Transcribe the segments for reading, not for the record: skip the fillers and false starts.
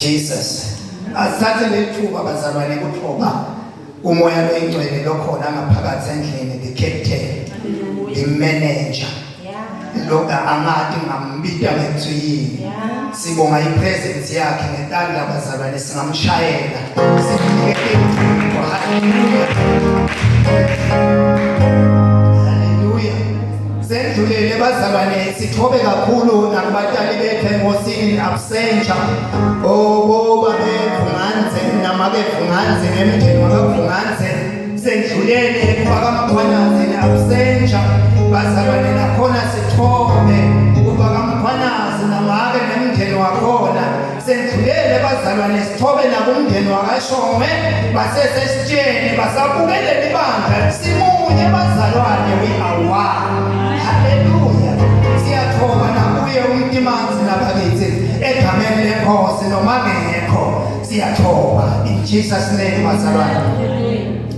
Jesus. Asithathe lethuba bazalwane kuthoba umoya loyingcwele lokhona ngaphakathi endlini the captain, the manager. Loka angati ngambita ngethu yini. Sibonga ipresence yakhe ngetandla bazalwane singamshayela. Simnike ithuba. Hallelujah. Hallelujah. Sendlulele bazalwane sithobe kakhulu nakubatali bethu enkosini absenja oboba bevunganze namake vunganze nemndeni wakavunganze sendlulele kubakamkhwanazi ne-absenja bazalwane nakhona sithobe kubakamkhwanazi namake nemndeni wakhona Sendlulele bazalwane sithobe nakumndeni wakashongwe basesesitsheni basabukelele ibandla simunye bazalwane we are one haleluya siyathoba nakuye umtimanzi nabakithi egameni lenkosi noma ngekho siyathoba in Jesus name bazalwane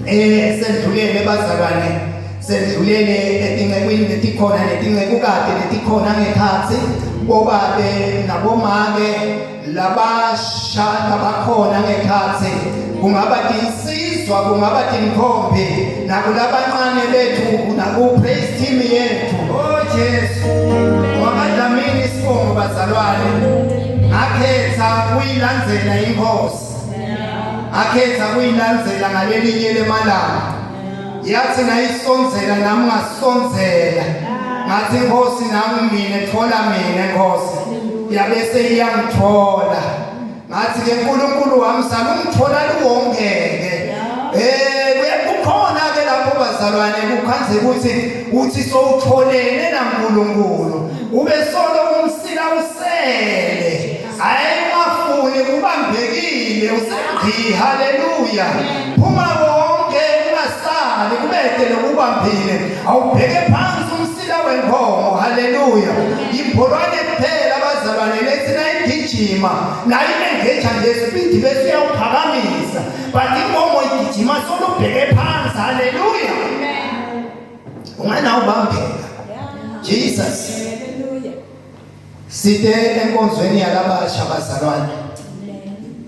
eh sendlulele bazalwane Sendlulele etincekwini letikhona netincekukati letikhona ngekhatsi bobabe nabomake labasha labakhona ngekhatsi kungaba tinsizwa kungaba tinkhombi nakulabancane bethu naku-praise team yethu o oh, jesu wakadlamini isibongo bazalwane ngakhetha kuyilandzela inkosi akhetha kuyilandzela ngalelinye lemalanga yathi ngayisonzela nami ngasonzela ngathi inkosi nami mina thola mina inkosi yabese iyangithola ngathi ke uNkulunkulu wami salungithola liwonkeke eh kukhona ke lapho bazalwane kukhanze ukuthi uthi sowutholene naNkulunkulu ube solo umsila usele Hayi ungafuni ubambekile usegqi haleluya phuma konke ungasali kubede lokubambile awubheke phansi umsila wenkomo haleluya ibholwane kuphela abazalwane lethi nayigijima nayo inengeja nje speed bese uyawuphakamisa but inkomo igijima solubheke phansi haleluya unganawubambeka Jesus Site enkonzweni yalabasha bazalwane.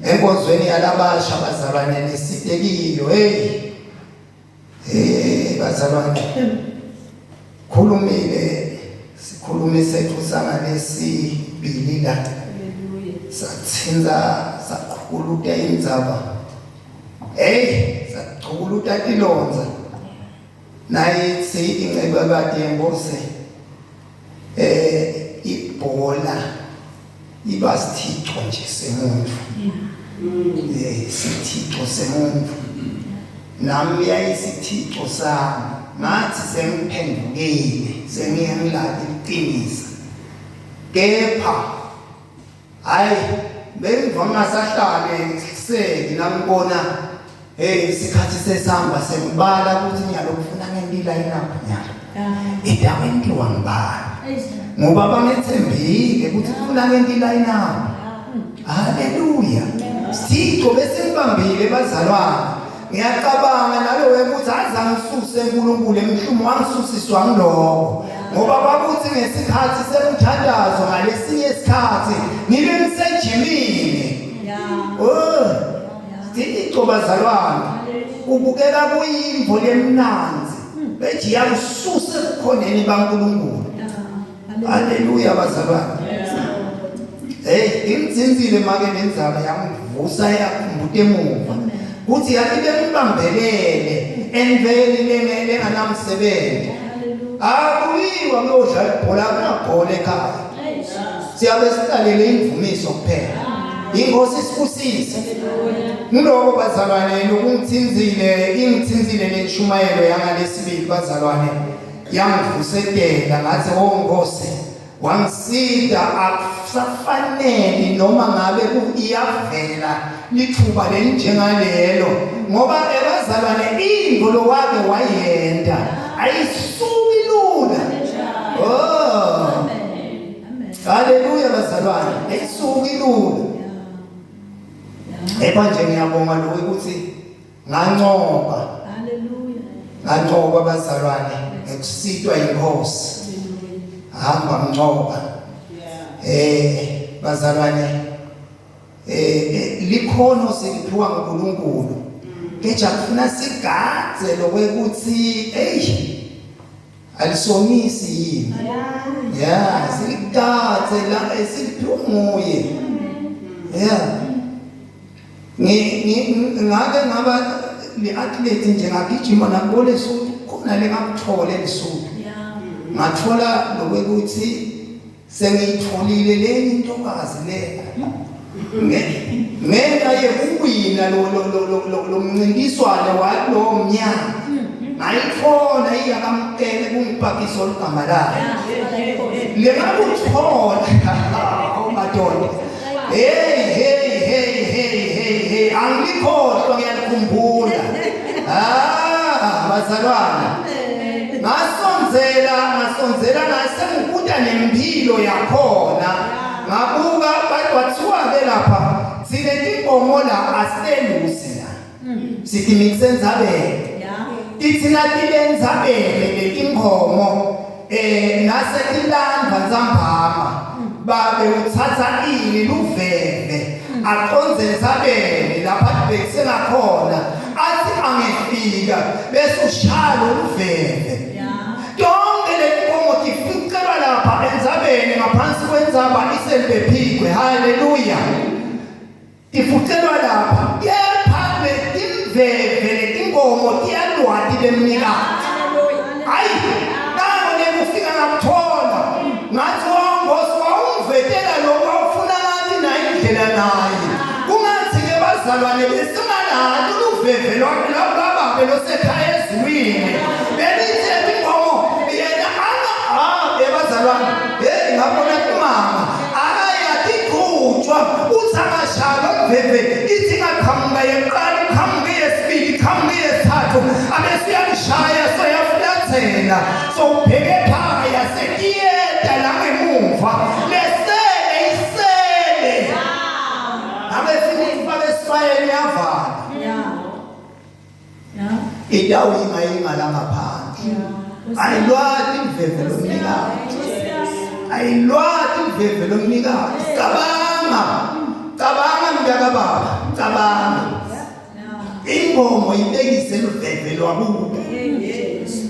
Enkonzweni yalabasha bazalwane nisite kiyo hey. Hey bazalwane. Khulumile sikhulumi sethu sangalesibili la. Sathinza saqhuluta indzaba. Hey saqhuluta tilonza. Nayithi incebakade yenkosi eh ibhola iba sithixo nje semuntu eh sithixo semuntu nami yayisithixo sami ngathi sengiphendukile sengiye ngilale iqinisa kepha Hayi bengiva ngingasahlale ngiseki nangibona hey isikhathi sesihamba sengibala ukuthi nyalo kufuna ngentila inapho nyalo. Itakwentiwa ngibani? Ngoba bangethembile ukuthi kufuna ngentila inapho. Haleluya. Sitho bese ngibambile bazalwane. Ngiyacabanga nalowo ukuthi aze angisuse uNkulunkulu emhlumo wangisusiswa ngiloko ngoba kwakuthi ngesikhathi semthandazo ngalesinye isikhathi ngibe ngisejimini oh Thixo bazalwane ubukeka kuyimvo lemnanzi bethi yakususe ebukhoneni baNkulunkulu Haleluya bazalwane. Hey, imthinzile make lenzaba yangivusa yakhumbuta emuva. Kuthi yathi bengibambelele enveni lenganamsebenzi. Akuyiwa kuyodlala ibhola kunabhola ekhaya. Siyabe siqalele imvumiso kuphela. Inkosi isibusise. Ngiloko bazalwane lokungithinzile ingithinzile lenshumayelo yangalesibili bazalwane. yangivusetela ngathi oh Nkosi wangisida akusafanele noma ngabe iyavela lithuba lelinjengalelo ngoba ebazalwane into lowake wayenda ayisuki lula oh haleluya bazalwane ayisuki lula Eba nje ngiyabonga lokho ukuthi Ngancoba. Hallelujah. Ngancoba bazalwane ngekusitwa inkosi. Hamba ncoba. Eh bazalwane. Eh, eh likhono siliphiwa nguNkulunkulu. Keja kufuna sigadze lokwekuthi hey alisomisi yini. Yeah, siligadze la eh, siliphiwa nguye. Yeah. Ngake ngaba li-athlete nje ngagijima nakubo Lesotho khona le ngakuthole Lesotho. Ngathola lokwekuthi Sengiyitholile lenye intokazi le. Ngenxa yekuwina lo lo lo lo lo mncintiswane walowo mnyaka. Ngayithola iyakamkele kungipakisa olugama layo. Lengakuthola oh madoda. Hey hey hey hey hey hey angilikhohlwa ngiyalikhumbula. Ah bazalwane. Ngasondzela ngasondzela ngasengibuta nempilo yakhona ngabuka kwathiwa ke lapha thina tinkomo la asilelusi la sithi mitsendzabele tithi natilendzabele letinkomo eh nase tilandwa ntsambama babe uthatha ini luveve aqondze entsabeni lapha tibhekise ngakhona athi angefika bese ushaya loluveve tonke letinkomo tificelwa lapha entsabeni ngaphansi kwentsaba iselbephikwe haleluya Tifucelwa lapha kepha letimveve letinkomo tiyalwati lemnikati. Hayi, nango nekufika ngakuthola. Ngathi wongosi wawungivetela lokhu wawufuna ngathi nayo indlela naye. Kungathi ke bazalwane besingalati uluveve lwababe losekhaya ezulwini. Belithi inkomo yena anga ah ebazalwane hey ngabona kumama Ayatiqhutshwa uthi angashaywa kuveve ithi ingaqhamuka yeqala iqhamuke yesibili iqhamuke yesithathu abese uyalishaya soyafulathela sowubheke ekhaya sekiyeta la ngemuva lesele isele ngabe fika ufake esibayeni yavala itawuyima yima la ngaphandle ayilwati iveve lomnikati ayilwati iveve lomnikati cabanga cabanga mntaka baba cabanga ingomo ibekise luveve lwakubo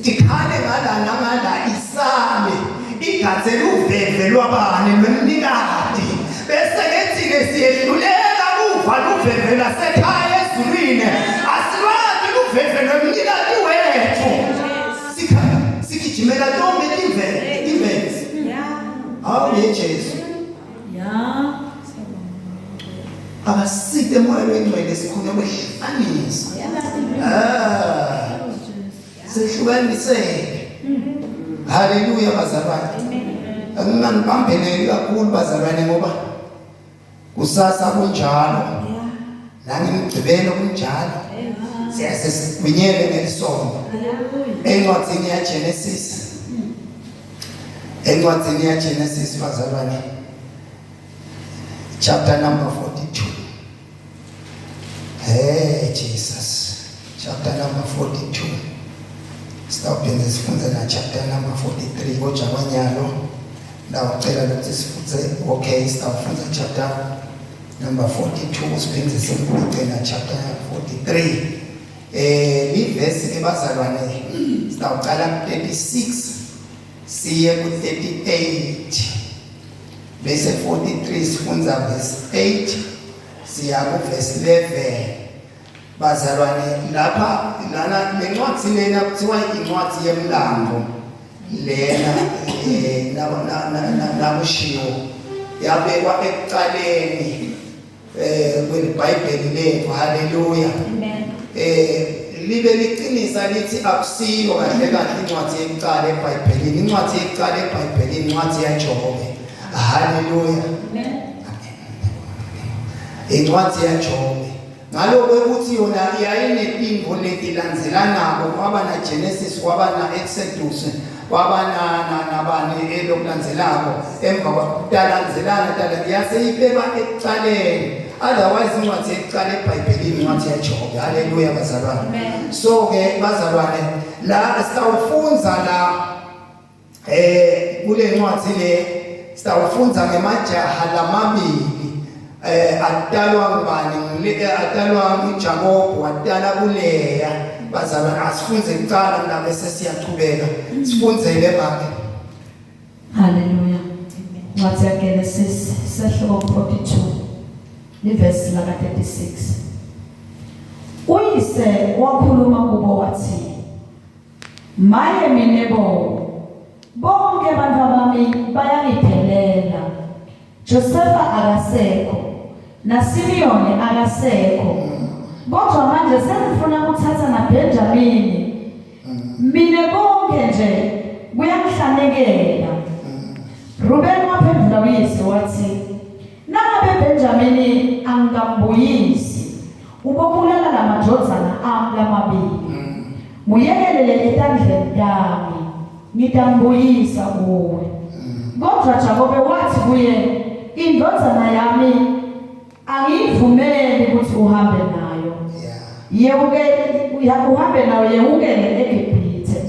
tikhale ngala nangala isale igathe luveve lwabani lwemnikati bese kethi-ke siyehluleka kuva luveve lwasekhaya ezulwini asilwati luveve lwemnikati wethu sigijimela tonke tiveve tiveve hawu ye Jesu akasite moya wengcwele sikhona kwehlukanisa ah sehlukaniseke haleluya bazalwane anginganibambeleli kakhulu bazalwane ngoba kusasa kunjalo nangimgqibelo kunjalo siyase sigwinyele ngelisonto encwadini yaGenesis encwadini yaGenesis bazalwane chapter number 42 Hey Jesus chapter number 42 sitawuphinde sifunde na chapter number 43 kodwa kwanyalo ndawucela ukuthi sifunde okay sitawufunda chapter number 42 siphinde sifunde na chapter 43 eh livesi ke bazalwane sitawucala ku 36 siye ku 38 bese 43 sifundza verse 8 siya ku verse 11 bazalwane lapha lana lencwadi lena kuthiwa incwadi yemlando lena eh nakushiwo yabekwa ekuqaleni eh kweliBhayibheli lethu haleluya amen eh libe liqinisa lithi akusiyo kahle kahle incwadi yekuqala eBhayibhelini incwadi yekuqala eBhayibhelini incwadi yaJobe haleluya amen incwadi yaJobe ngaloko ukuthi yona yayinetintfo letilandzelanako kwaba na Genesis kwaba na Exodus kwaba na nabani elokulandzelako emva kwatalandzelana tala yase ibekwa ekucaleni otherwise incwadi yekucala eBhayibhelini incwadi yaJobe haleluya bazalwane so ke bazalwane la sitawufundza la eh kule ncwadi le sitawufundza ngemajaha lamabili. Eh atalwa ngubani ngile eh, atalwa nguJakobe watala kuLeya bazalwane asifunze kucala ngabe sesiyachubeka sifundzele make. Haleluya. Ncwadi yaGenesis sehluko 42 livesi laka 36. Uyise wakhuluma kubo wathi Maye mina bo bonke abantu bami bayangiphelela Josefa akasekho naSimiyoni akasekho kodwa manje sengifuna ukuthatha naBenjamini mina konke nje kuyangihlanekela Ruben waphendula uyise wathi nangabe Benjamini angikambuyisi ubobulala lamadvodzana ami lamabili muyekelele etandleni tami ngitambuyisa kuwe kodwa Jakobe wathi kuye indvodzana yami angiyivumeli ukuthi uhambe nayo yewuke uhambe nayo yewukele eGibhithe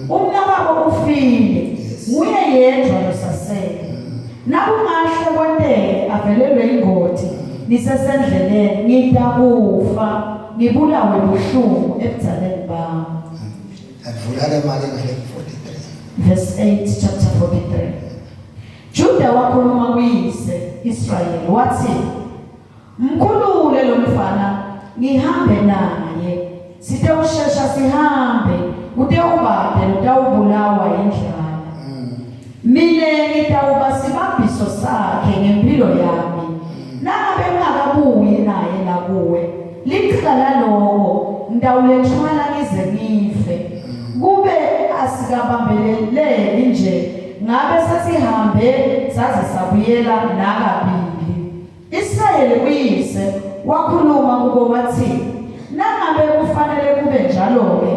umnakabo ufile nguye yedwa losasele nakungahle kwenteke avelelwe ingoti nisesendleleni ngitakufa ngibulawe buhlungu ebudzaleni bami. Avula ke mali ngale 43. Verse 8 chapter 43. Juda wakhuluma kuyise Israyeli wathi Mkhulule lo mfana ngihambe naye sitewushesha sihambe kutewubade lotawubulawa yindlala Mina ngitawuba sibambiso sakhe ngempilo yami nangabe ngingakabuyi naye la kuwe liqhika laloko ngitawulethwala ngize ngife kube asikabambeleleki nje ngabe sesihambe saze sabuyela nakabili Israyeli uyise wakhuluma kubo wathi, Nangabe kufanele kube njalo-ke,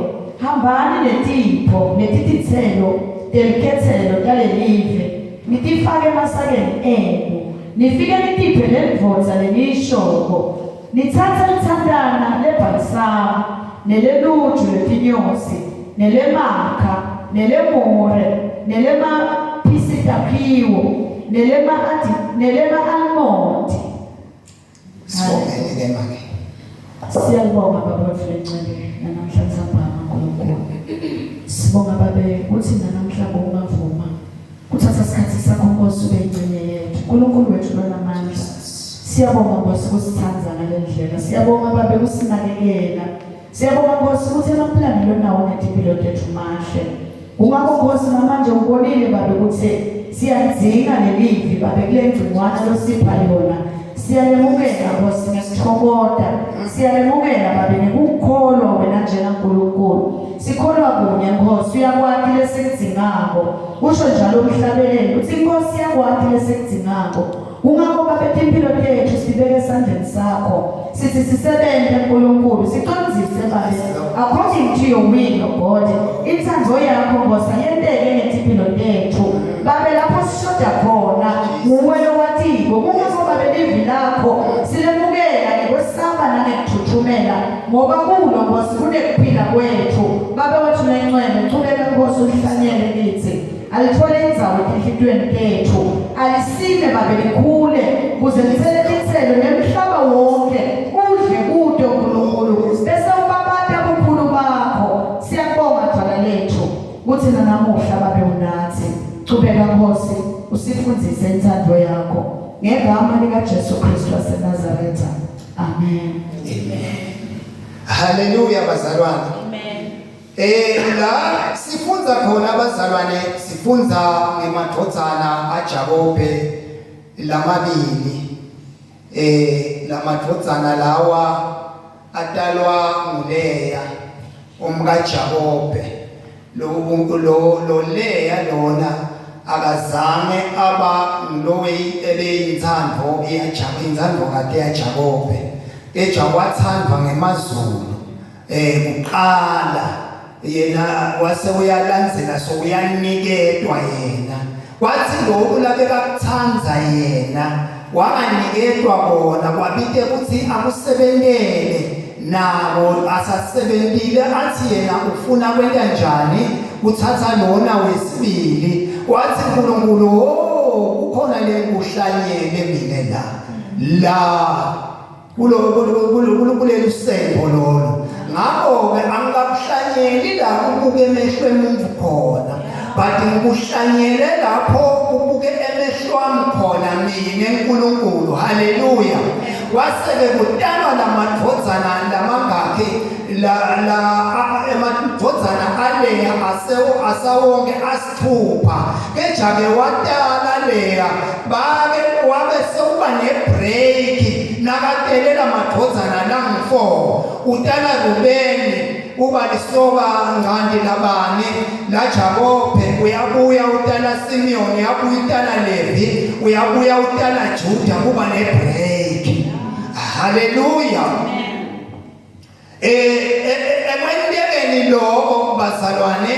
hambani netipho netititselo telikhetselo talelive, nitifake emasakeni enu, nifike nitiphe lendvodza leniyishoko. Nitsatse litsantana lebhalisamu, neleluju lwetinyosi, nelemakha, nelemure, nelemaphisitakhiwo, nelema-almondi. Sibongeni ke make. Siyalibonga Baba wethu lengcwele nanamhla ntsambama Nkulunkulu. Sibonga Babe kutsi nanamhla bowungavuma kuthatha isikhathi sakho Nkosi ube ingcenye yethu. Nkulunkulu wethu lonamandla. Siyabonga Nkosi kusithanda ngale ndlela. Siyabonga Babe kusinakekela. Siyabonga Nkosi ukuthi emaplani lonawo ngetimpilo tethu mahle. Kungakho Nkosi namanje ubonile Babe ukuthi siyadzinga lelivi Babe kule ngcingwana losipha yona. Siyalemukela Nkosi ngesithokoda. Siyalemukela Babe ngekukholwa wena njengaNkulunkulu. Sikholwa kunye Nkosi uyakwati lesikudzingako. Usho njalo umhlabeleli uthi iNkosi iyakwati lesikudzingako. Kungakho Babe timpilo tethu sibeke esandleni sakho. Sithi sisebenze Nkulunkulu, sicondzise Babe according to your will, oh God. Intsandvo yakho Nkosi ayenteke ngetimpilo tethu. Babe lapho sishoda khona nguwe lowatiko. Kungakho Babe livi lakho silemukela ngekwesaba nangekuthuthumela ngoba kulo Nkosi kunekuphila kwethu. Babe wethu lengcwele, chubeka Nkosi uhlanyele kitsi. Alithole indzawo etinhlitiyweni tethu. Alisime Babe likhule kuze lithele titselo nemhlaba wonke udle kuto Nkulunkulu bese ubabata bukhulu bakho. Siyabonga Dwala lethu kutsi nanamuhla Babe unatsi. Chubeka Nkosi usifundzise intsandvo yakho ngegama likaJesu Kristu waseNazaretha. Amen. Amen. Haleluya bazalwane. Amen. Eh la sifundza khona abazalwane sifundza ngemadvodzana aJakobe lamabili eh lamadvodzana lawa atalwa nguLeya umkaJakobe lo lo lo Leya lona akazange aba ngilowe ebeyintsandvo yaJakobe intsandvo kade yaJakobe kepha wathandwa ngemazulu eh kuqala yena wase uyalandzela so uyaniketwa yena kwathi lokhu labekakuthanda yena wanganiketwa kona kwabite ukuthi akusebentele nabo asasebentile athi yena ufuna kwenta njani kuthatha lona wesibili wathi uNkulunkulu oh kukhona lenkuhlanyele mina la. La kulo kuleli sembo lolo. Ngakho-ke angikakuhlanyeli la kubuke emehlo emuntu khona, but ngikuhlanyele lapho kubuke emehlo ami khona mina uNkulunkulu. Haleluya. Kwase-ke kutalwa lamadvodzana lamangakhi la la emadvodzana aleya asawonke asithupha. Keja-ke watala Leya, bake wabe sekuba nebreak nakatelela madvodzana langu-4. Utala Rubeni, uba lisoka ngqandi Labani la Jakobe, uyabuya utala Simeon, uyabuya utala Levi, uyabuya utala Juda, kuba nebreak. Haleluya. Ekwentekeni lokho bazalwane,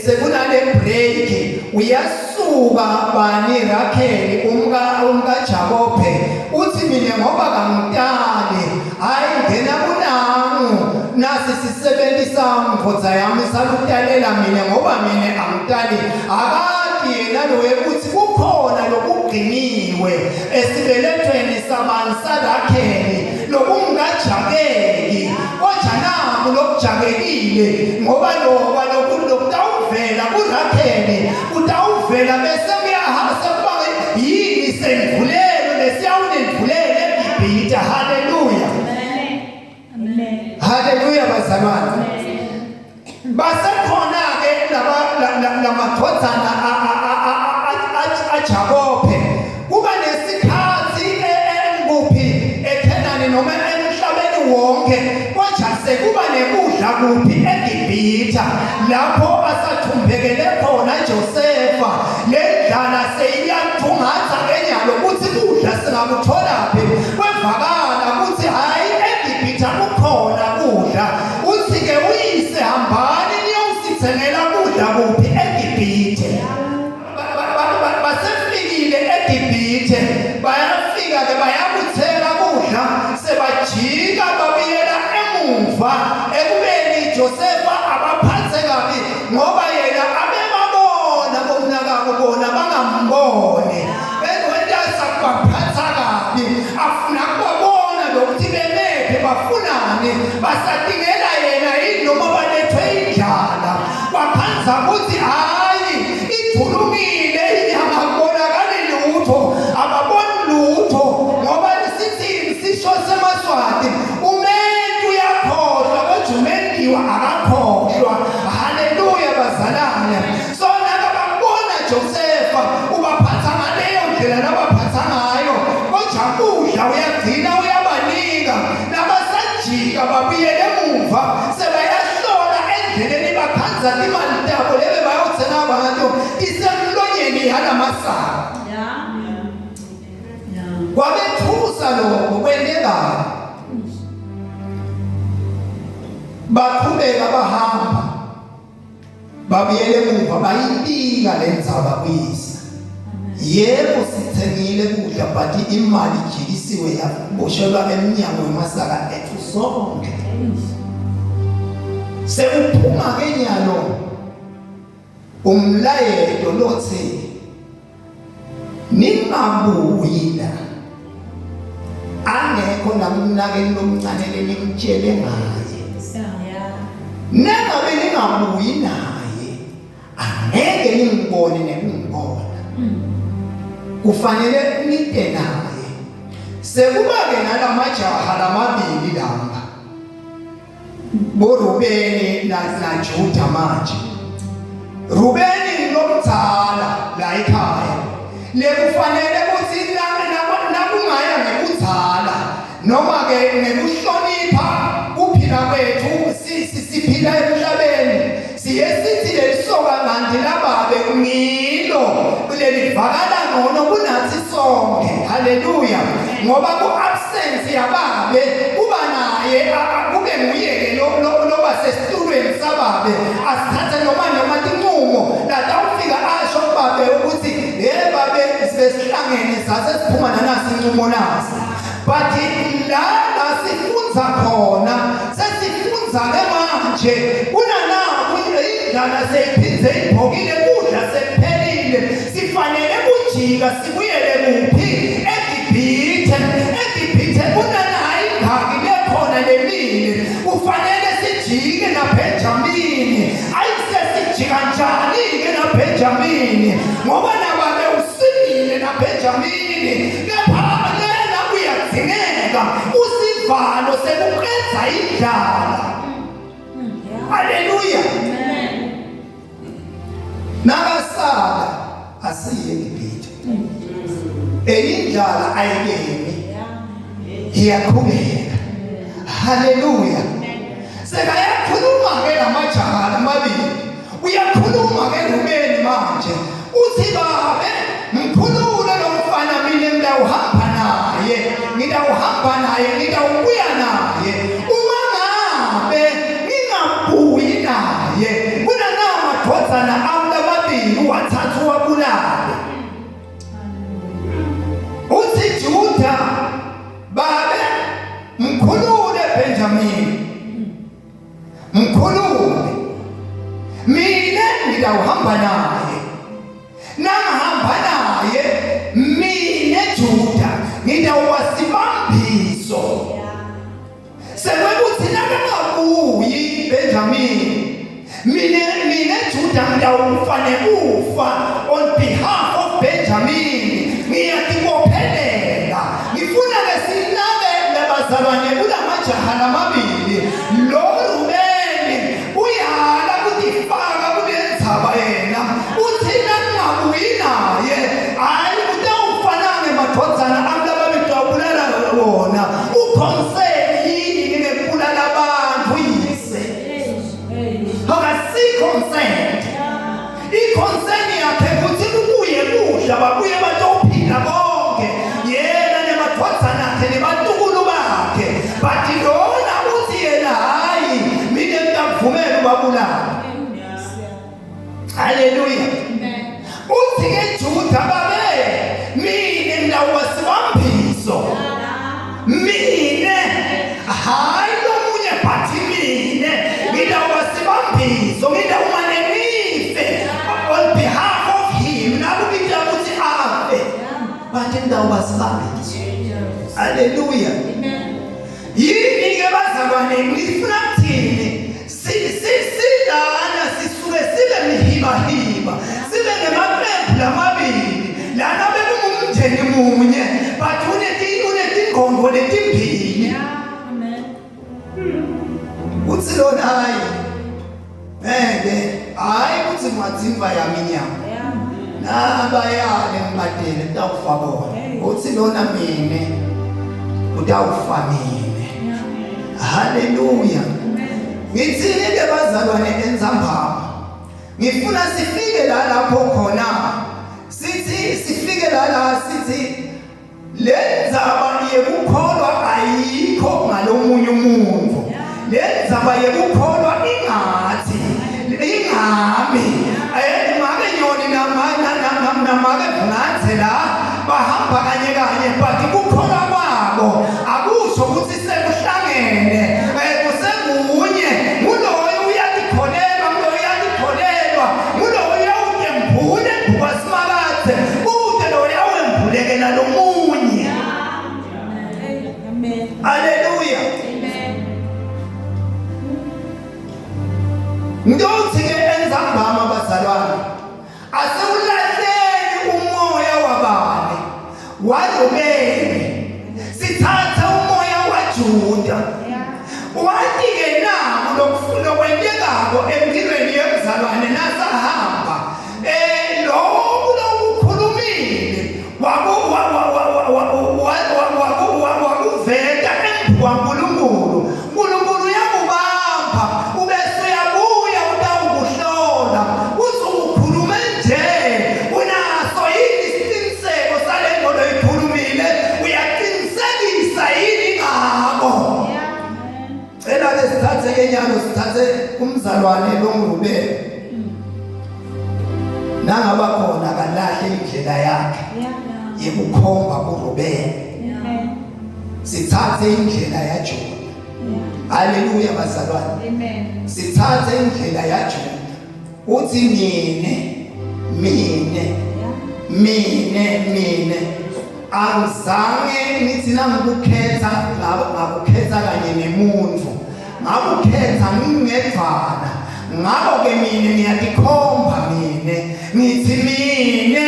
sekunale break, uyasuka bani Rakheli umka Jakobe, uthi mina ngoba kangitali, hayi ngena kunangu nasi sisebenzi sami, ndvodza yami salutalela mina ngoba mina angitali. Akati yena lo ukuthi kukhona lokugciniwe esibelethweni sabani saRakheli lokungajakeki, kodwa naku lokujakekile, ngoba lokwa lokutawuvela kuRakheli kutawuvela bese kuyahamba sekuba yini sendvulelo lesiyawunendvulela eGibhithe. Haleluya, haleluya bazalwane. Basekhona-ke lamadvodzana aJakobe. Kuba nesikhathi enguphi eKhenani noma emhlabeni wonke, kodwa sekuba nekudla kuphi eGibhitha lapho asathumbekele khona Josefa. Le ndlala seyiyathungatha enyalo ukuthi kudla singakutholaphi. Kwevakala ukuthi hhayi, eGibhitha kukhona kudla. Uthi-ke uyise, hambani niyosithengela kudla kuphi eGibhithe. Basefikile eGibhithe, bayafika-ke bayakuthenga kudla, sebajika babuyela emuva ekubeni Josefa abaphathe kabi, ngoba yena abebabona bomnakabo, bona bangamboni. Wentasa kubaphatha kabi, afuna kubabona lokuthi bemephi, bafunani, basatingela yena yini noma balethwe indlala. Bakhanza ukuthi hhayi, ithulukile inyama, akubonakali lutho, ababoni lutho, ngoba sithini sisho semaSwati, umuntu uyakhohlwa kodwa umendiwa akakhohlwa. Haleluya bazalwane. So laba bakubona Josefa ubaphatha ngaleyo ndlela labaphatha ngayo, kodwa kudla uyagcina uyabanika. Nabasajika babuyele emuva sebayahlola endleleni, bakhanza imali tabo lebe bayothenga abantu isemlonyeni yalamasaka. Kwabethusa lokho kwentekayo, baqhubeka bahamba babuyele emuva, bayibika le ndzaba kuyise. Yebo, sithengile kudla, but imali ijikisiwe yaboshelwa emnyango wemasaka ethu sonke. Sekuphuma ke nyalo umlayeto lothi ningabuyi la angekho namnakeni lomncane lenimtshele ngaye. Nengabe ningabuyi naye, angeke ningibone nekungibona. Kufanele nite naye. Sekuba-ke nalamajaha lamabili lamba boRubeni naJuda. Manje Rubeni ngilomdzala la ekhaya, lekufanele ukuthi nakungaya ngekudzala noma ke ngekuhlonipha kuphila kwethu, siphila emhlabeni, siye sithi lelisoka ngandi lababe ngilo lelivakala ngcono kunathi sonke. Haleluya. Ngoba ku-absence yababe kuba naye kube nguye-ke loba sesitulweni sababe, asithathe noma tincumo latawufika asho kubabe ukuthi ye babe, besihlangene sase siphuma nanasi incumo nasi. But la la sifunza khona, sesifunza-ke manje kunanaku indlala seyiphinze ibhokile, kudla sekuphelile, sifanele kujika sibuyele kuphi? eGibhithe. EGibhithe kunanayo ingaki lekhona lemile. Kufanele sijike naBenjamini. Ayisesijika njani-ke naBenjamini? Ngoba nababe usimile naBenjamini. Kepha lena uyadzingeka usivalo sekuqedza indlala. Haleluya. Nakasala asiye eGibhithe. Eyindlala ayikemi. Iyaqhubeka. Haleluya. Sekayakhuluma ke lamajaha lamabili. Uyakhuluma ke Rubeni manje. Uthi babe mkhulule lo mfana mina ngidawuhamba naye. Ngidawuhamba naye, ngidawubuya naye. Uma ngabe ngingabuyi naye kunanamadvodzana ami lamabili uwathatha uwabulale. Uthi Juda babe mkhulule Benjamin. Mkhulule. Mina ngidawuhamba naye. Nangihamba naye mina Juda ngidawuba sibambiso. Sekwekuthi nakangabuyi Benjamin mina mina Juda ngiyawufa nekufa on behalf of Benjamin ngiyatibophelela ngifuna ke sinake labazalwane kulamajaha lamabili lo Rubeni uyala kutifaka kulendzaba yena uthi nangingabuyi naye hayi kutawufana ngemadvodzana ami lamabili tawubulala wona ukhonseni yini ngekubulala abantu yise akasi-consent i-concern yakhe ukuthi kubuye kudla babuye batophila bonke yena nemadvodzana akhe nebatukulu bakhe but lona uthi yena hhayi mina ngingakuvumela ubabulala haleluya uthi ke Juda babe mina ngilawuba sibambiso mina hayi lomunye but mina ngilawuba sibambiso ngilawumane ngife on behalf of him nakubita ukuthi afe but ngilawuba sibambiso haleluya yini ke bazalwane ngifuna kuthini Silana sisuke sibe mihibahiba sibe ngemaqembu lamabili lana bekungumndeni munye but unetingqondo letimbili uthi lona hayi ngeke hayi ukuthi ngiwathimba yami inyama nabayale ngibadele kutawufa bona uthi lona mine utawufa mine Haleluya. Ngithini ke bazalwane enzambama? Ngifuna sifike la lapho khona. Sithi sifike la la sithi le ndzaba yekukholwa ayikho ngalomunye umuntu. Le ndzaba yekukholwa ingathi ingami. Eh make nyoni namake namake vungathe la bahamba kanye kanye but kukholwa kwabo akusho ukuthi sekuhlangene eh kusekunye nguloyo uyatikholelwa nguloyo uyatikholelwa nguloyo uyawutembule ngubasimakadze kude loyo uyawembulekela lomunye Amen. Haleluya. Amen. Ngiyothi ke enzambama bazalwane Asiwulahleni umoya wabani waRubeni, sithatha umoya waJuda. Wathi-ke naku lokufuna kwentekako empilweni yemzalwane nasahamba um loku lokukhulumile wakuveta embi kwaNkulunkulu. uNkulunkulu uyakubamba ubese uyabuya utawukuhlola uthi ukhulume nje unaso yini isiqiniseko sale nto loyikhulumile uyaqinisekisa yini ngako cela ke sithathe ke nyalo sithathe umzalwane longurubele nangaba khona kalahle indlela yakhe yekukhomba kuRubeni sithathe indlela yaJuda haleluya bazalwane amen sithathe indlela yaJuda uthi mine mine mine mine. Angizange ngithi nangikukhetha ngakukhetha kanye nemuntu. Ngakukhetha ngingedvwana. Ngakho-ke mina ngiyatikhomba mina ngithi mine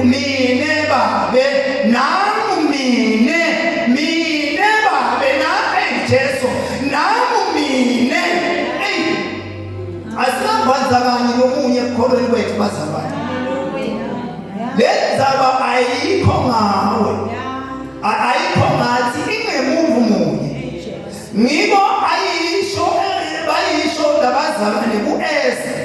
mine babe nangu mine mine babe na hey Jesu nangu mine hey asingabandzakanyi lomunye ekukholweni kwethu bazalwane le ndzaba ayikho ngawe ayikho ngathi ingemuvu munye ngiko ayisho bayisho labazalwane kuEze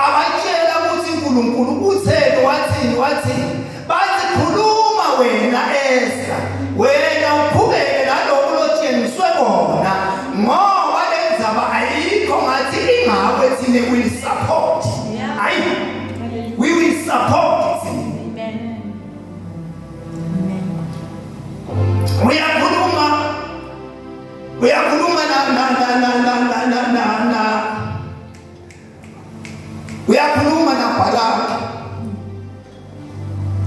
abatshela ukuthi uNkulunkulu utheni wathini wathini bathi khuluma wena Ezra wena uqhubeke nalokhu lotshengiswe kona ngoba le ndzaba ayikho ngathi ingawe thina will support ayi we will support Amen. Uyakhuluma uyakhuluma na na na na na na na na na uyakhuluma na Balaki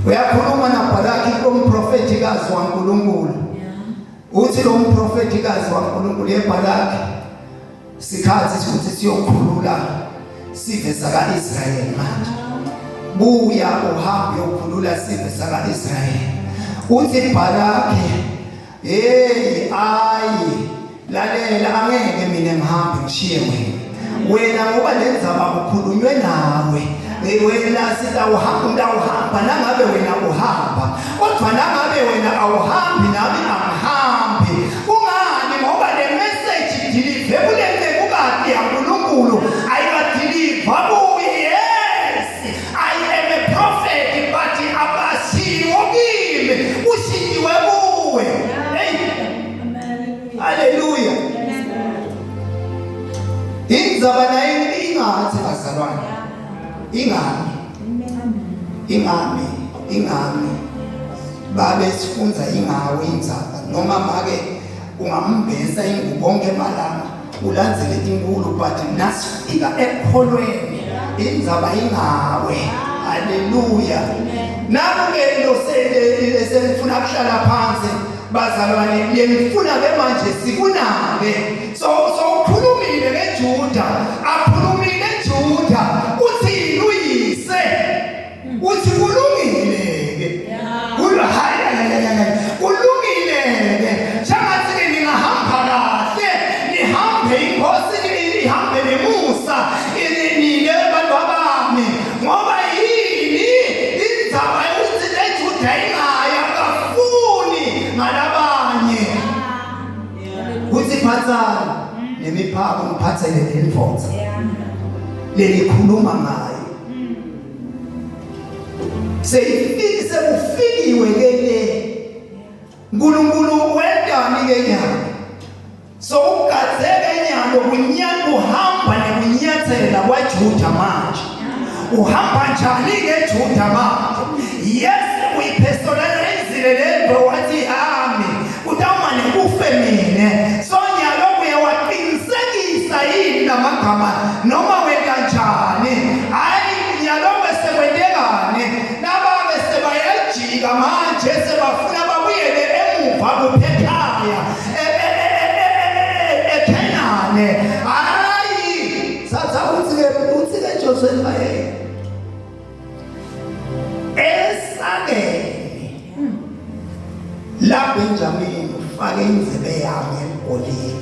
uyakhuluma na Balaki kumprofetikazi waNkulunkulu uthi lo mprofetikazi waNkulunkulu yeBalaki Sikhathi sokuthi siyokhulula sive saka-Israyeli manje. Buya uhambe uyokhulula sive saka-Israyeli. Uthi Bhalaki, hey ayi lalela angeke mina ngihambe ngishiye wena. Wena ngoba le ndzaba kukhulunywe nawe. Wena sitawuhamba ngitawuhamba nangabe wena uhamba. Kodwa nangabe wena awuhambi nami angihambi. Kungani? Ngoba le message idilive kule ncekukati yaNkulunkulu ayikadiliva kuye. Yes, I am a prophet but abashiwo kimi, ushiyiwe kuwe. Hey. Hallelujah. Indzaba nayo ingathi bazalwane. Ingami. Ingami, ingami. Babe sifunza ingawe indzaba noma make ungambhesa ingubo onke malanga ulandzele tinkulu but nasifika ekukholweni indzaba ingawe. Haleluya. Naku-ke lo sengifuna kuhlala phansi bazalwane lengifuna ke manje sikunake so so ukhulumile ngeJuda akhulumile Juda uthi uyise uthi kulungile ke kulungile ke shangathi ke ningahamba kahle nihambe inkosi ihambe nemusa nine bantu abami ngoba yini indzaba yokuthi leJuda ingaya akafuni ngalabanye kuthi phathani nemiphako ngiphathele lendvodza lelikhuluma ngayo seyifike sekufikiwe ke le uNkulunkulu wentani ke nyalo so ugadzeke nyalo kuhamba nekunyathela kwaJuda manje uhamba njani ke Juda manje yes uyipersonalizile lento wathi yami utawumane kufe mina so nyalo uye waqinisekisa yini lamagama noma wenta njani hayi nyalo sekwentekani nababe sebayajika manje sebafuna babuyele emuva kuphekhaya eKhenane hayi thatha uthi ke uthi ke Joseph hey esakeni la Benjamin ufake inzebe yami emgolini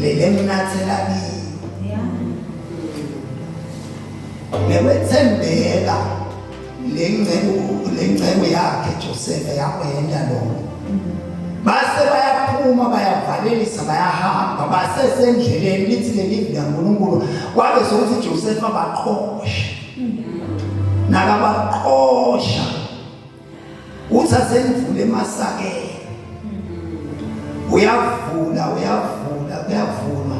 lele nginathela kiyo ngekwethembeka lenceku lenceku yakhe Joseph yakwenda lokho base bayaphuma bayavalelisa bayahamba basesendleleni lithi lelivi likaNkulunkulu kwabe sokuthi Joseph abaqoshe nakabaqosha uthi asendlule emasakeni uyavula uyavula kuyavulwa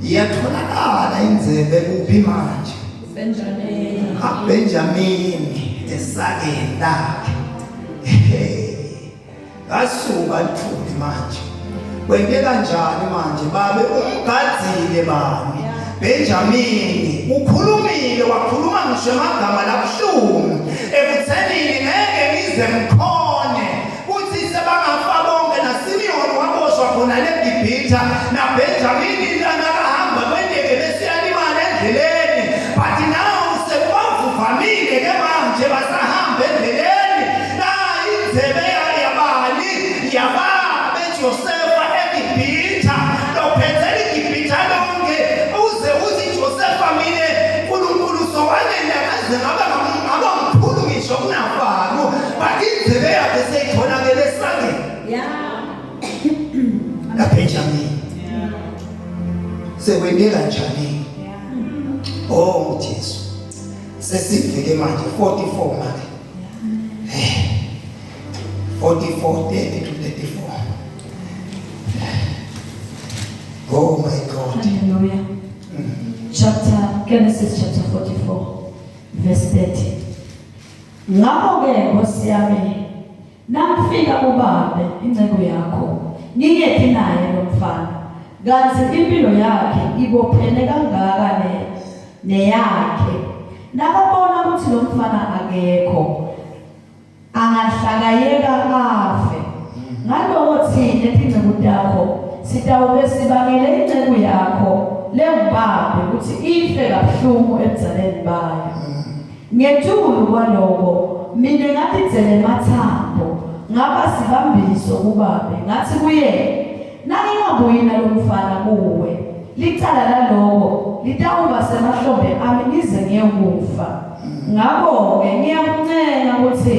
iyatholakala inzebe kuphi manje Benjamin Benjamin esakeni lakhe Ngasuka lithuli manje. Kwente kanjani manje babe umgadzile bani? Benjamini ukhulumile wakhuluma ngisho amagama labuhlungu ekuthenini ngeke ngize ngikhone. khona leGibhitha naBenjamini nakahamba kwendeke besiyalimala endleleni but now sekubavuvamile ke manje basahamba endleleni na indzebe yabani yababe Josefa eGibhitha lophethe iGibhitha lonke uze uthi Josefa mina uNkulunkulu sowangena ngaze ngaba ngaba mkhulu ngisho kunaFaro but indzebe yakhe seyitholakele esangeni Yeah. kaBenjamin sekwenteka njani oh Jesu sesivike manje 44 manje eh 44 30 to 34 oh my God Hallelujah. Chapter Genesis chapter 44 verse 30. Ngakho-ke Nkosi yami nangifika kubabe inceku yakho ngingephi naye lo mfana kanti impilo yakhe ibophene kangaka ne neyakhe nakabona ukuthi lo mfana akekho angahlakayeka afe ngaloko thina tinceku takho sitawube sibangele inceku yakho lengubabe ukuthi ife kabuhlungu ebudzaleni bayo Ngetulu kwaloko, mine ngatidzela ematsambo, ngaba sibambiso kubabe, ngatsi kuye, Nangingabuyi nalomfana kuwe, licala laloko litawuba semahlombe ami ngize ngiyekufa. Ngako-ke ngiyakuncenga kutsi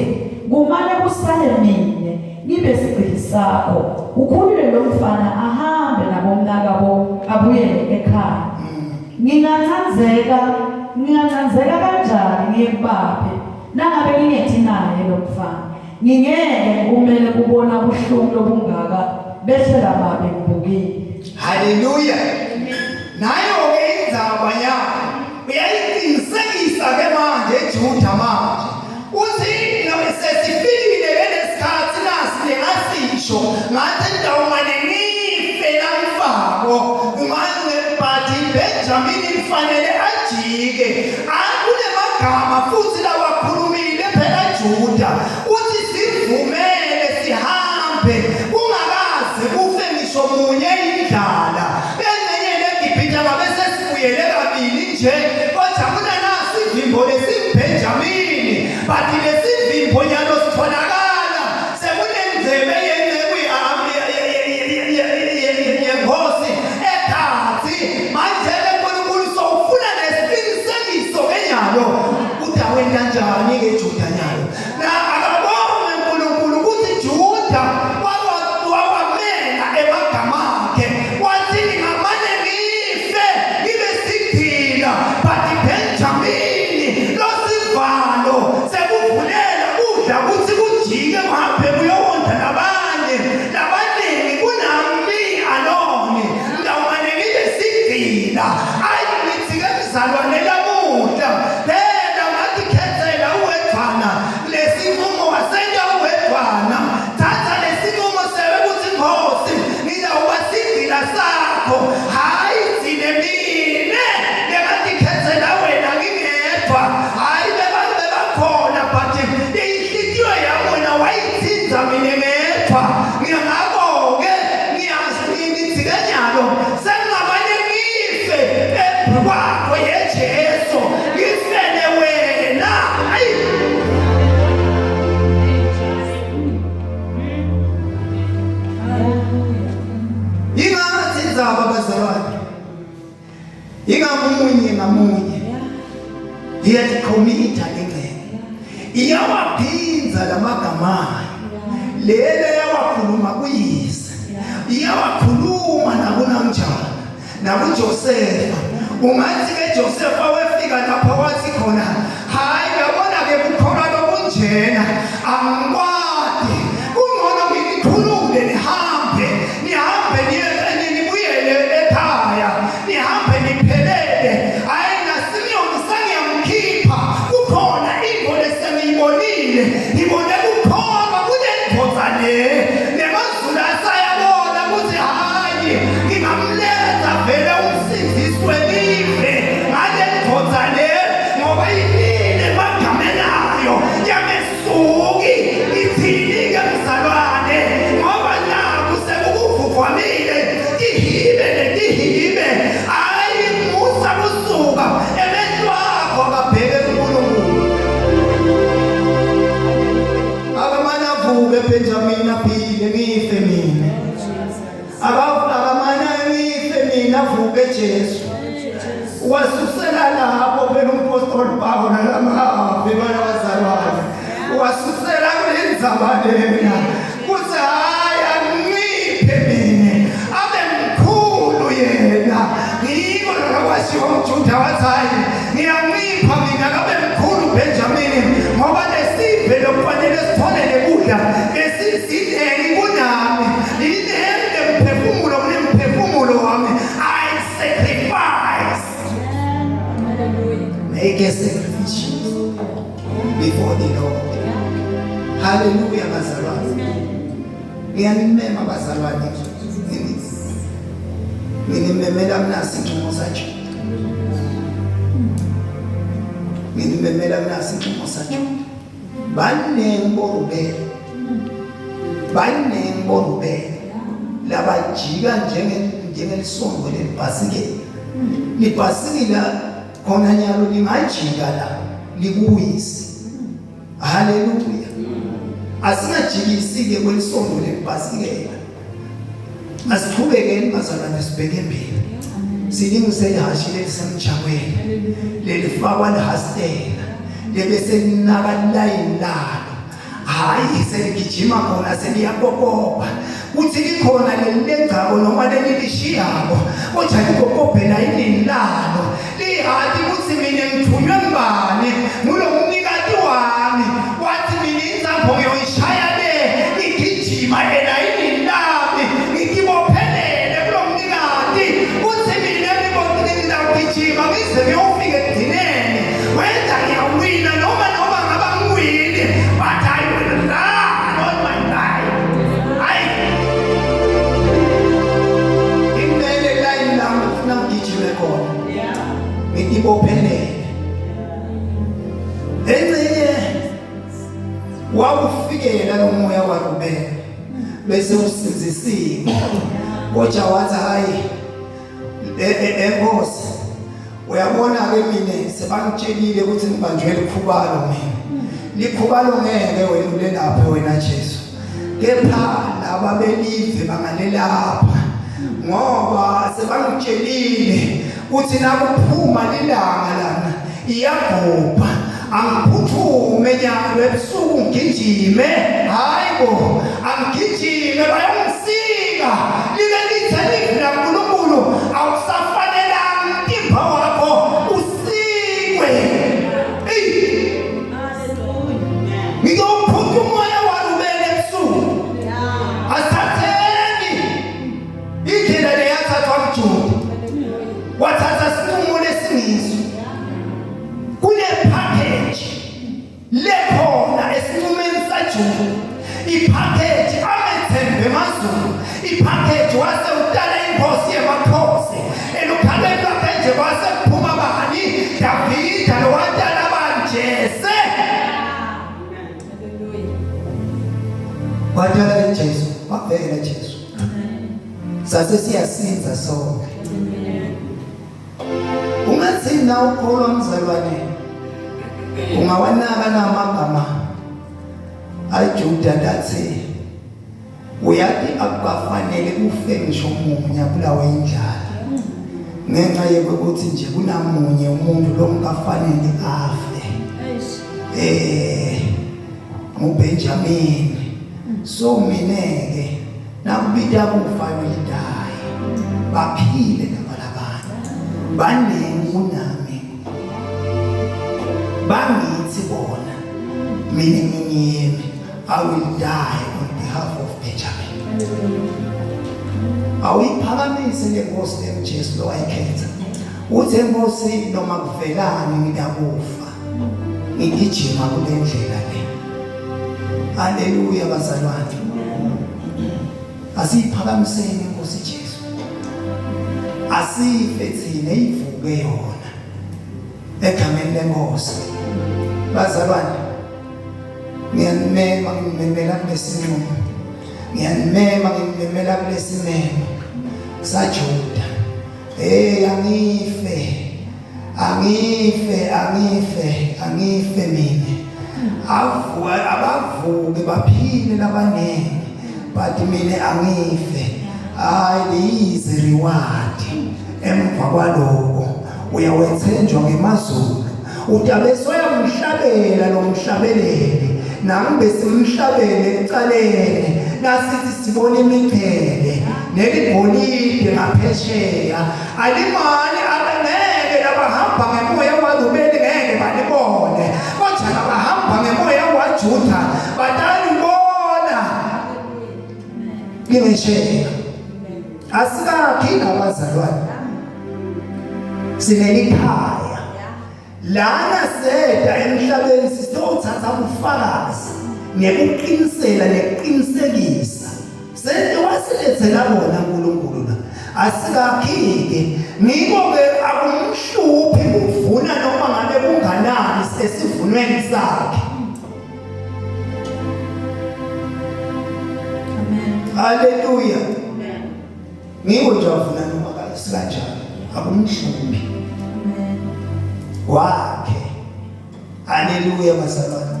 kumane kusale mine ngibe sigcili sakho, ukhulule lomfana ahambe nabomnakabo abuyele ekhaya. Ngingancandzeka, ngingancandzeka kanjani ngiye kubabe nangabe ngingethi naye lo mfana? Ngingeke ngikumele kubona buhlungu lobungaka behlela babe ngibukile. Haleluya. Nayo ke indzaba yakhe uyayiqinisekisa ke manje eJuda manje. Uthi sesifikile ke lesikhathi nasi lengasisho ngathi ndawumane ngife lamfako manje but Benjamin kufanele ajike akunemagama futhi lawakhulumile phela Juda uthi sivumele sihambe kungakaze kufe ngisho munye indlala engxenye leGibhithe ngabe sesibuyele kabili nje kodwa kunanasi ivimbo lesiBenjamini but lesivimbo nyalo sitholakala sekunendzebe yenceku yenkosi ekhathi manje ke uNkulunkulu sowufuna nesiqinisekiso kenyalo ukuthi awenta njani ke Juda nyalo na akabonge uNkulunkulu ukuthi Juda wawamela emagama akhe wathi ngingamane ngife ngibe sigcila but Benjamini losivalo sekuvulela kudla ukuthi kujike kuhambe kuyowondla nabanye labaningi kunami alone ngawumane ngibe sigcila ayi ngithi-ke mzalwane lamuhla phela ngathi khethela uwedvwana lesinqumo wasenta uwedvwana thatha lesinqumo sewekuthi nkhosi ngizawuba sigcila sakho hhayi tsine mine bengandikhethela wena ngingedwa hhayi bebakhona but inhlitiyo yami wena wayithinza mina ngedwa ngingako-ke ngithi-ke nyalo sengingabanye ngife embi kwakho yejesu ngifele wena ayi Ingathi indzaba bazalwane ingamunye ngamunye iyatikhomitha lengcebo iyawaphinza lamagama ayo lele yawakhuluma kuyise iyawakhuluma nakunamjana nakuJosefa ungathi ke Josefa wefika lapha wathi khona hayi yabona ke kukhona lokunjena angikwati kungcono nginikhulule nihambe nihambe niye nibuyele ekhaya nihambe niphelele hayi naSimiyoni sengiyamkhipha kukhona into lesengiyibonile ngibone kukholwa kunendoda le nemazulu asayabona ukuthi hayi ngingamletha vele umsindisi welive ngale ndoda le ngoba Tihibe netihibe, hayi musa kusuka emehlo akho akabheke kuNkulunkulu. Akamane avuke Benjamin aphile ngife mina. Akamane ngife mina avuke Jesu. Wasusela lapho phela umpostoli Pawulo nalamavi bana bazalwane. Wasusela kule ndzaba lena. Kuthi hayi anginciphe mina abe mkhulu yena. Ngiko lokho kwashiwo umJuda wathi hayi ngiyancipha mina kabe mkhulu Benjamin ngoba lesive lokufanele sithole lekudla besisinengi kunami. Yinene mphefumulo kunemphefumulo wami. I sacrifice. Make a sacrifice before the Lord. Hallelujah bazalwane. Ngiyanimema bazalwane. Nginimemela mina sinqumo saJuda. Nginimemela mina sinqumo saJuda. Baningi boRubeni. Baningi boRubeni labajika njenge njengelisongo lelibhasikela. Libhasikela khona nyalo lingajika la likuwise. Haleluya. Asingajikisi ke kwelisongo lelibhasikela. Asiqhubekeni bazalwane sibheke embili. Silingise ihhashi lelisemjakweni lelifakwa lihastela lebese linaka layini lalo. Hayi seligijima khona seliyakokopa. Kuthi likhona leli legcako noma leli lishiyako kodwa likokobhela inini lalo. Lihati kutsi mina ngithunywe ngubani ngulo mnikati wami wathi mina insambo ngiyoyishaya le ngigijima elayinini lami ngitibophelele kulo mnikati kutsi mina ngitawugijima ngize ngiyofika ekugcineni whether ngiyawina noma noma ngaba ngiwini but I will run all my life. Hayi imele layini lami ngifuna ngigijime khona ngitibophelele engxenye wakufikela lo moya waRubeni bese usinzisiwe kodwa wathi hayi enkosi uyabona ke mina sebangitshelile ukuthi ngibanjwe likhubalo mina likhubalo ngeke wena ulelaphe wena Jesu kepha laba belive bangalelapha ngoba sebangitshelile uthi nakuphuma lilanga lana iyagubha angiphuthume nyalo ebusuku ngigijime hayi bo angigijime bayongisika libe lithe livi laNkulunkulu awusafanelanga umtimba wakho usikwe. Eyi ngizowuphutha umoya waRubeni ebusuku. Asithatheni indlela leyathathwa kuJuda wathatha sinqumo lesingiso kune package lekhona esinqumeni saJuda ipackage amethembe emazulu ipackage wase utala inkosi yemakhosi elukhaleni lwakhe nje kwase kuphuma bani Davida lowatala bani Jese watala Jesu wavela Jesu sase siyasinza sonke ungathini na ukholwa mzalwane ungawanaka namagama aJuda lathi uyati akukafanele kufe ngisho munye abulawe indlala ngenxa yokuthi nje kunamunye umuntu longafanele afe eh nguBenjamin so mina ke nakubita kufa will die baphile laba labantu baningi kunami bangithi bona mina ngingiyemi I will die on behalf of Benjamin. Awuyiphakamise le nkosi leMjesu lo wayikhetha. Uthe nkosi noma kuvelani ngiyakufa. Ngigijima kule ndlela le. Haleluya bazalwane. Asiyiphakamiseni inkosi Jesu. Asife thina ivuke yona. Egameni lenkosi. Bazalwane ngiyanimema ngimemela kulesinqumo. Ngiyanimema ngimemela kulesimemo. saJuda. Hey angife. Angife, angife, angife mina. Avuka abavuke baphile labaningi. But mina angife. Hayi leyizi reward. Emva kwaloko uyawethenjwa ngemazulu. Utabe soyamhlabela lo mhlabeleli. Nami besimhlabele ekucaleni. Nasithi sibona imiqhele neligolide ngaphesheya. Alimani abangeke labahamba ngemoya waRubeni ngeke balibone. Kodwa labahamba ngemoya waJuda batalibona. Lingesheya. Asikakhi nabazalwane. Sinelikhaya. Lana seda emhlabeni sisothatha ubufakazi nekuqinisela nekuqinisekisa. Sente wasilethela bona uNkulunkulu la. Asikakhike. Ngiko ke akumhluphi kuvuna noma ngabe kunganani esivunweni sakhe. Amen. Haleluya. Amen. Ngiko nje avuna noma kanjani akumhluphi. Amen. Wakhe. Haleluya bazalwane.